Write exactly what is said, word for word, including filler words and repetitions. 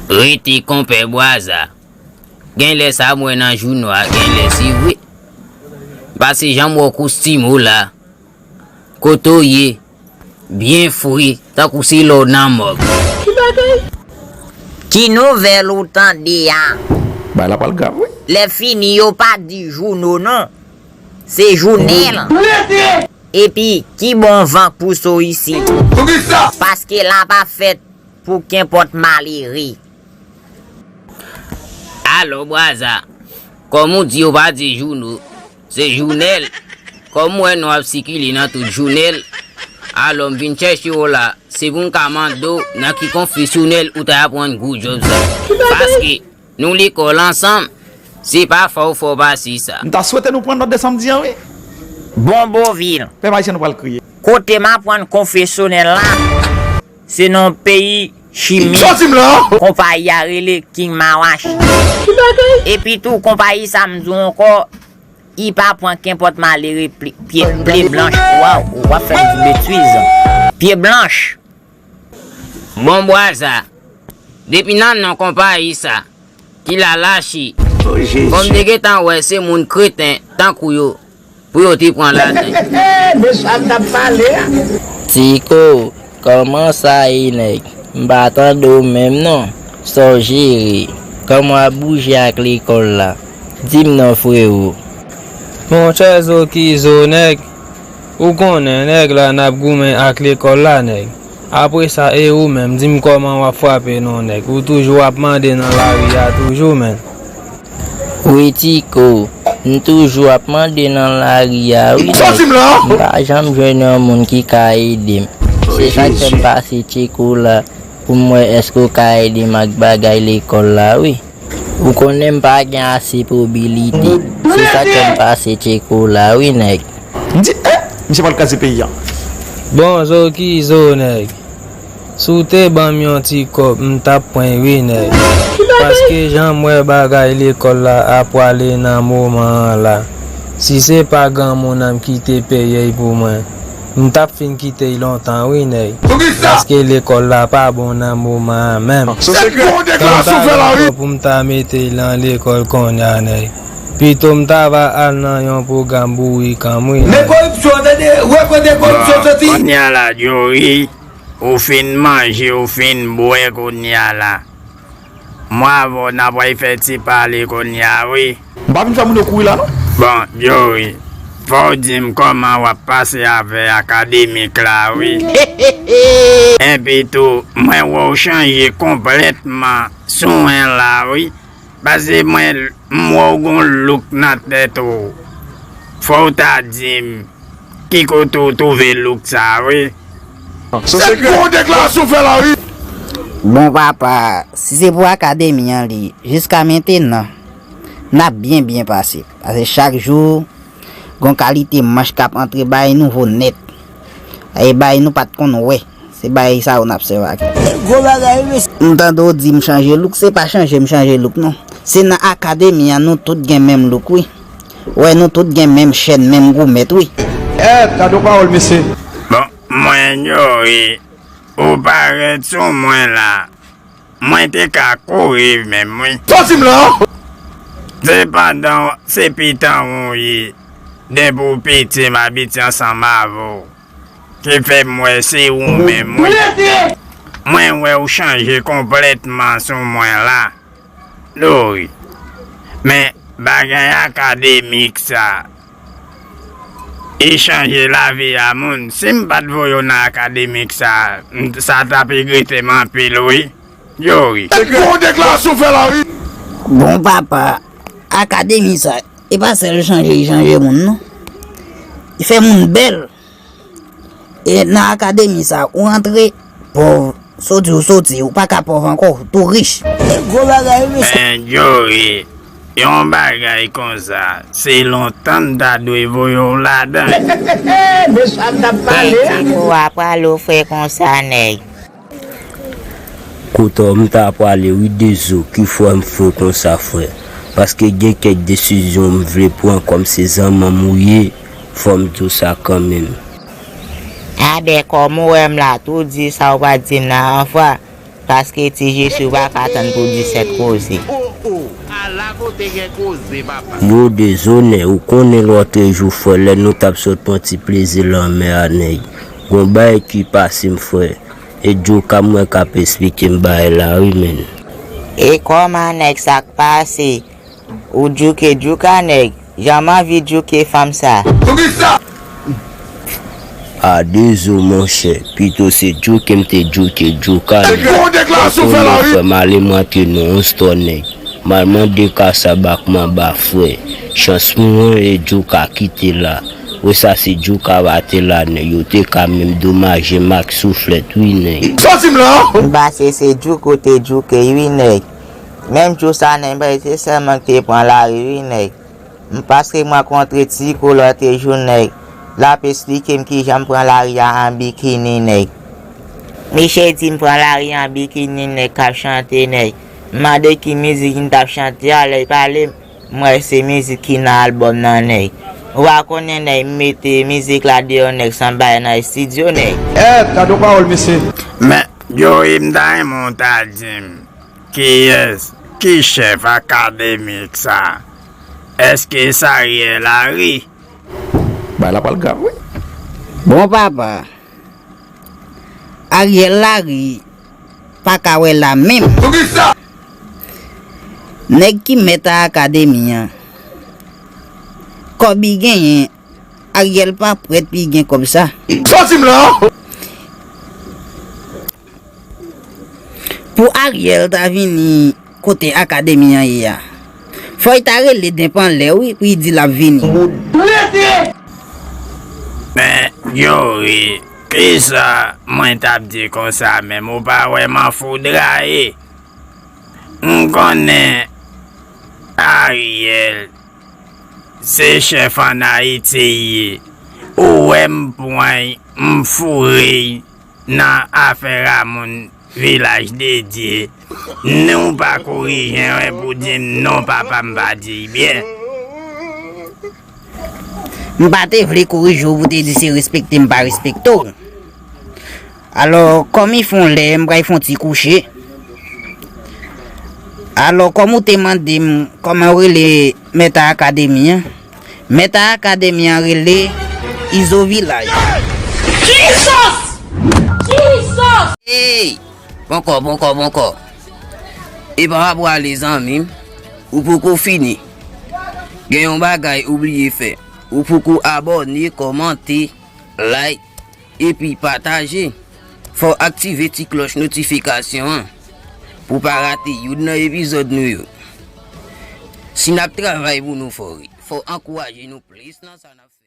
Rete konpè Bwaza. Gen lè sa m wè nan jouno a, gen lè se vre. Pase jan m wè w kostim ou la. Kote w ye? Byen fre, tankou se lè w nan mòg. Ki nouvèl ou tande a? Bagay la pral grav, wi. Lè fini, yo pa di jouno non. Se jounèl. Epi, ki bon van k pouse w isit? Paske la pa fèt pou kenpòt malere. Alò, Bwaza, kòm ou di yo pa di jouno, se jounèl. Kòm m wè non ap sikile nan tout jounèl, alò m vin chèche w la, se pou m ka mande w nan ki konfesyonèl ou ta aprann gwo djòb sa. Paske nou lekòl ansanm, se pa fò w fò pase sa. M ta swete nou pran nòt de sa m di an, wi. Bon, Bovil. Pèp ayisyen nou pral kriye. Kote m aprann konfesyonèl la, se nan peyi Chimi. Soti m la! Konpayi a rele King Mawashi. Epi tou, konpayi sa m di w ankò, li pa pran kenpòt malere pli- pye, pye blanch. Waw, w ap fè m di betiz. Pye blanch. Bon, Bwaza, depi nan non konpayi sa, ki la lache. Kòm te gentan wè se moun kreten tankou yo pou yo te pran ladan. Mesye, sa m t ap pale a. Tiko, kòman sa ye, nèg? M pa tande w menm non. Sa w jere? Kòman w ap bouje ak lekòl la? Di m non, frewo. Monchè Zokizo, nèg, ou konnen nèg la n ap goumen ak lekòl la, nèg. Apre sa, e ou menm, di m kòman w ap frape non, nèg? Ou toujou ap mande nan lari a toujou, menn. Wi, Tiko, m toujou ap mande nan lari a, wi, nèg. M pa janm jwenn yon moun ki ka ede m. Se sa k fè m pase tcheko la pou m wè èske w ka ede m ak bagay lekòl la, wi. Ou konnen m pa gen ase pobilite. Se sa k fè m pase tcheko la, wi, nèg. M di, eh, misye pral kraze peyi a. Bon, Zokizo, nèg. Si w te ban m yon ti kòb, m t ap pran, wi, nèg. Paske jan m wè bagay lekòl la ap prale nan moman an la, si se pa granmoun nan m ki te peye l pou mwen, m t ap fin kite l lontan, wi, nèg. Paske lekòl la pa bon nan moman an menm. Kòm ta gen kòb pou m ta mete l nan lekòl kounye a, nèg. Pito m ta va al nan yon pwogram bourik an m, wi, nèg. Men koripsyon, tande, wè kote koripsyon soti. Bon, kounye a la, Jory, ou fin manje, ou fin bwè kounye a la. Mwen avè w n ap pral fè ti pale kounye a, wi. M pa vin fè moun yo kouri la, non. Bon, Jory, fò w di m kòman w ap pase avè akademik la, wi. Epi tou, mwen wè w chanje konplètman sou mwen la, wi. Paske mwen, m wè w gon louk nan tèt ou. Fò w ta di m ki kote w twouve louk sa, wi. Se gwo deklarasyon w fè la, wi. Bon, papa, si se pou akademi an li, jiska mentenan, n ap byen, byen pase. Paske chak jou, gon kalite manch k ap antre bay nouvo nèt. E bay nou pa t konn wè. Se bagay sa yo n ap sèvi ak. Gwo bagay, wi, mesye. M tande w di m chanje louk, se pa chanje m chanje louk, non. Se nan akademi an, nou tout gen menm louk, wi. Wè, nou tout gen menm chèn, menm goumèt, wi. Eh, gade yon pawòl, mesye. Bon, mwen, Jory, ou parèt sou mwen la. Mwen te ka kouri menm, wi. Soti m la! Sepandan, se pitan ou ye. Depi w piti, m abitye ansanm avè w. Ki fè m wè se ou menm, wi. Mwen wè w chanje konplètman sou mwen la, Jory. Men, bagay akademik sa, e chanje lavi a moun. Si m pa t voye w nan akademik sa, m, sa t ap egrete m anpil, wi. Jory. Se gwo deklarasyon w fè la, wi. Bon, papa, akademi sa, e pa sèl chanje, li chanje moun, non. Li fè moun bèl. E nan akademi sa, ou antre pòv, soti ou soti, ou pa ka pòv ankò, ou tou rich. Gwo bagay, wi, mesye. Men, Jory, yon bagay konsa, se lontan m ta dwe voye w ladan. Men sa m t ap pale a. Nèg Tiko a pral ou frè konsa, nèg. Kote w m ta prale wi Dezo, ki fè m fou konsa, frè. Paske gen kèk desizyon m vle pran, kòm se zanmanm ou ye, fò m di w sa kanmenm. Aben, kòm ou wè m la, tou di sa ou pa di m nan anfwa. Paske ti Jezi w pa ka tann pou disèt koze. O o, ala kote gen koze papa. Yo dezonè, ou konnen lòtrejou frè, lè nou t ap sot pran ti plezi lanmè a nèg. Gon bagay ki pase m frè. E Djouka m wè k ap esplike m bagay la wi menn. E kòman nèg sa k pase? Ou djouke Djouka nèg, jan m anvi djouke fanm sa. A dezo monchè, pito se djouke m te djouke Djouka nèg. Ou konnen frè m ale m antre nan yon stò nèg. M al mande kasa bak manba frè. Chans mwen e Djouka ki te la. Wi sa se Djouka pa te la nèg, yo te ka menm domaje m ak souflèt wi nèg. Sa w di m la? M panse se djouke w te djouke wi nèg. Menm jou sa nèg, m panse se sèlman k te pran lari wi nèg. M paske m rankontre Tiko lòtrejou nèg. L ap esplike m kijan m pran lari a an bikini nèg. Misye di m pran lari an bikini nèg k ap chante nèg. M mande ki mizik li t ap chante a, lè l pale m, m wè se mizik ki nan albòm nan nèg. Ou pa konnen nèg, m mete mizik la deyò nèg, se yon bagay nan estidyo nèg. Èt, gade yon pawòl mesye. Men, Joe, m ta renmen w ta di m, kiyès ki chèf akademik sa? Èske se Ariel Henry? Bagay la pral grav wi. Bon papa, Ariel Henry pa ka wè la menm. Nèg ki mèt a akademi an, kòb li genyen, Ariel pa prèt pou li gen kòb sa. Sa w di m la? Pou Ariel ta vini kote akademi an ye a, fò l ta rele Denp anlè wi pou l di l ap vini. Men, Joe, kisa mwen t ap di konsa menm, ou pa wè m anfoudraye? M konnen Ariel se chèf ann Ayiti l ye. Ou wè m pran l, m foure l nan afè a moun Vilaj de Dye. Nou pa korije m pou di m non papa m pa di l byen. M pa te vle korije w pou te di se respekte m pa respekte w. Alò, kòm li fè yon lè, m pral fè yon ti kouche. Alò, kòm ou te mande m kòman yo rele mèt a akademi an, mèt a akademi an rele Izo Vilaj. Jesus! Jesus! Ey! Ponkò, ponkò, ponkò. Epa w ap prale zanmi m, ou poko fini. Gen yon bagay ou bliye fè. Ou poko abòne, kòmante, like, epi pataje. Fò w aktive ti klòch notifikasyon an pou w pa rate youn nan epizòd nou yo. Si n ap travay pou nou fò wi, fò w ankouraje nou plis nan sa n ap fè.